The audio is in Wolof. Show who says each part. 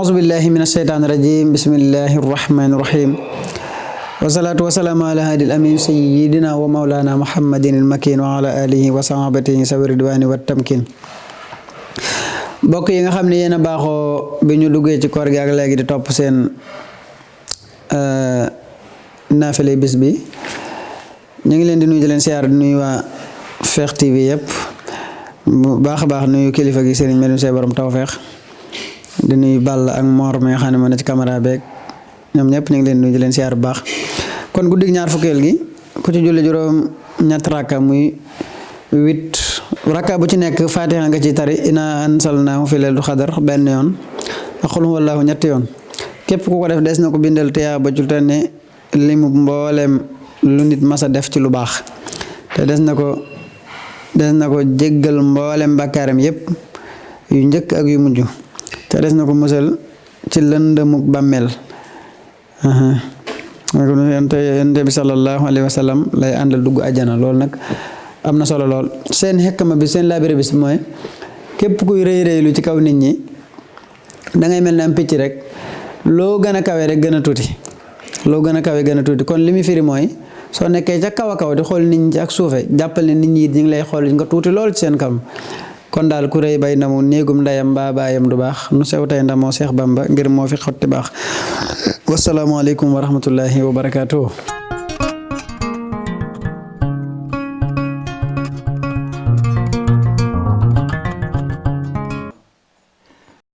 Speaker 1: أعوذ بالله من الشيطان الرجيم بسم الله الرحمن الرحيم والصلاة والسلام على هادي الأمين سيدنا ومولانا محمد المكين وعلى آله وصحبه سوي الرضوان والتمكين bokk yi nga xam ne yéen a baaxoo bi ñu duggee ci koor gi ak léegi di topp seen naafile bis bi ñu ngi leen di nuyu di leen siyaar di nuyu waa Fekh TV yëpp bu baax a baax nuyu kilifa gi Serigne Medoune Seye borom tawfeex di nuyu Balla ak Mor mi nga xam ne moo ne ci caméra beeg ñoom ñëpp ñu ngi leen di nuyu di leen siyaar bu baax kon guddig ñaar fukkeel gi ku ci julli juróom ñett rakka muy 8 rakka bu ci nekk Fatiha nga ci tari inna anzalnaahu fi laylatul qadr benn yoon ak qul huwallaahu ñetti yoon képp ku ko def des na ko bindal tiyaa ba ci ne limu mboolem lu nit masa def ci lu baax te des na ko jéggal mboolem bàkkaaram yépp yu njëkk ak yu mujj te des na ko musal ci lëndëmu bàmmeel yonent bi sallallahu alayhi wa sallam lay àndal dugg àjjana loolu nag am na solo lool seen xekkama bi seen laabire bis mooy képp kuy rëy rëylu ci kaw nit ñi da ngay mel ne am picc rek loo gën a kawe rek gën a tuuti loo gën a kawe gën a tuuti kon li muy firi mooy soo nekkee ca kaw a kaw di xool nit ñi ci ak suufe jàppal ne nit ñi ñu ngi lay xool nga tuuti lool ci seen kam kon daal ku rëy bay na mu néegum ndeyam mbaa baayam du baax nu sew tey ndamoo Seex Bamba ngir moo fi xotti baax wasalaamaaleykum wa rahmatullahi wa barakaatuh